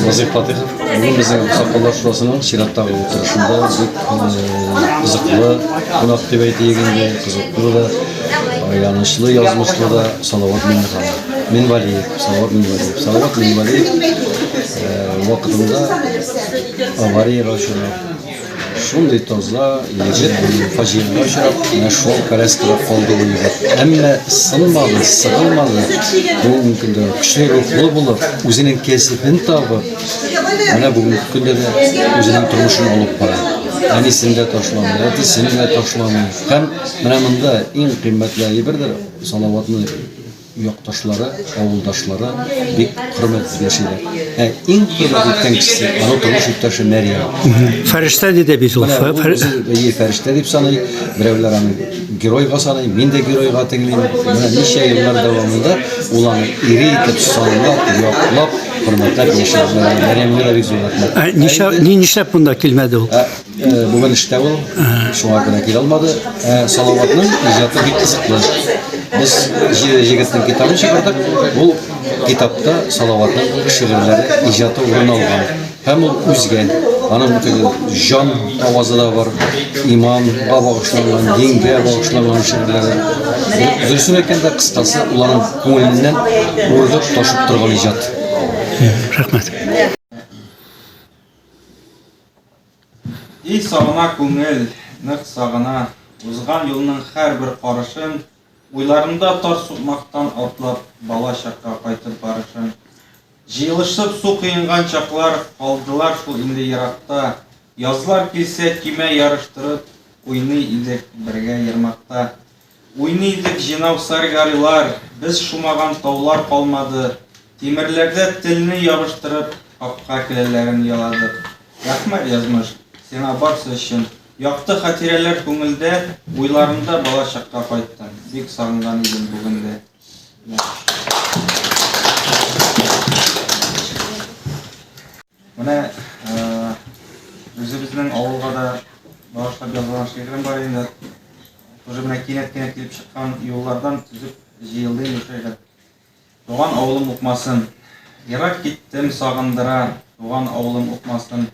Вазыйх Фатыйхов, бүген безнең Аксакаллар шурасының чираттагы утырышында бик кызыклы кунак дип әйтик инде, кызыклы да, аянычлы язмышлы да Салават Миңнеханов. Минвалиев, Салават Минвалиев. Салават Минвалиев вакытында авариягә очрап, Шундый таза егет фаҗигагә очрап, менә шул коляскада калды бу егет. Әмма сынмады, сыгылмады. Бүгенге көндә көчле рухлы булып, үзенең кәсебен табып, менә бүгенге көндә дә үзенең тормышын алып бара. Әнисен дә ташламый, әтисен дә ташламый. Һәм менә монда иң кыйммәтле әйбердер Салаватны Якташлары, авылдашлары бик хөрмәт итеп яшиләр. Ә иң хөрмәт иткән кешесе аның тормыш иптәше Мәрьям. Фәрештә диде бит ул. Менә фәрештә дип саный, берәүләр аны геройга саный, мин дә геройга тиңлим. Менә ничә еллар дәвамында ул аны ире итеп санлап, яклап, хөрмәтләп яши. Мәрьямгә дә бик зур рәхмәт. Нишләп, нишләп монда килмәде ул? Бүген эштә ул, шуңа күрә килә алмады. Ә Салаватның иҗаты бик кызыклы. Без Җиде җегетнең китабын чыгардык. Ул китапта Салаватның шигырьләре, иҗаты урын алган. Һәм ул үзгә. Аның теге җан авазы да бар, иманга багышланган, дингә багышланган шигырьләре. Дөресен әйткәндә, кыскасы, ул аның күңеленнән ургып ташып торган иҗат. Рәхмәт. И сагына күңел, нык сагына, Узган юлның һәрбер карышын, Уйларында тар сукмактан атлап, Бала чакка кайтып барышын. Җыелышып су коенган чаклар Калдылар шул инде еракта. Язлар килсә, көймә ярыштырып, Уйный идек бергә ермакта. Уйный идек җыйнау саргарилар, Без шумаган таулар калмады. Тимерләрдә телне ябыштырып, Капка келәләрен яладык. Рәхмәт, язмыш, сиңа барсы өчен. Якты хатирәләр күңелдә, Уйларымда бала чакка кайттым. Бик сагынган идем бүген дә. Менә үзебезнең авылга да багышлап язылган шигырем бар инде. Уже менә кинәт кенә килеп чыккан юллардан төзеп җыелды инде шигырь. Туган авылым укмасын. Ерак киттем, сагындыра, туган авылым укмасын.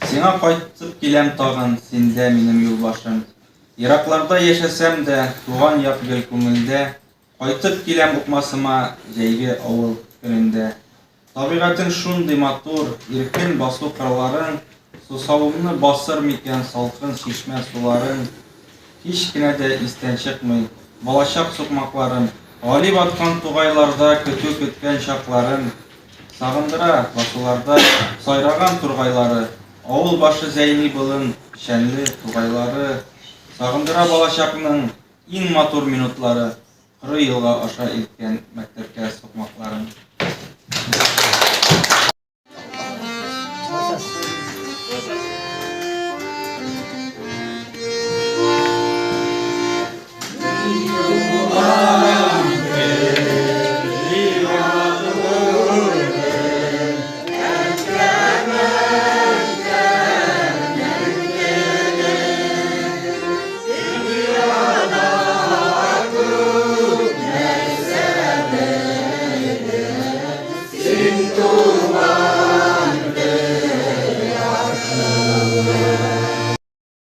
Сиңа кайтып киләм тагын, синдә минем юлбашым. Еракларда яшәсәм дә, туган як гел күңелдә. Кайтып киләм укмасыма, җәйге авыл көнендә. Табигатең шундый матур, иркен басу кырларың, Сусавымны басыр микән салкын чишмә суларың? Һич кенә дә истән чыкмый балачак сукмакларым, Гали баткан тугайларда көтү көткән чакларым. Сагындыра басуларда сайраган тургайлары, Авыл башы Зәйни болын, печәнле тугайлары. Сагындыра балачакның иң матур минутлары, Коры елга аша илткән мәктәпкә сукмакларың.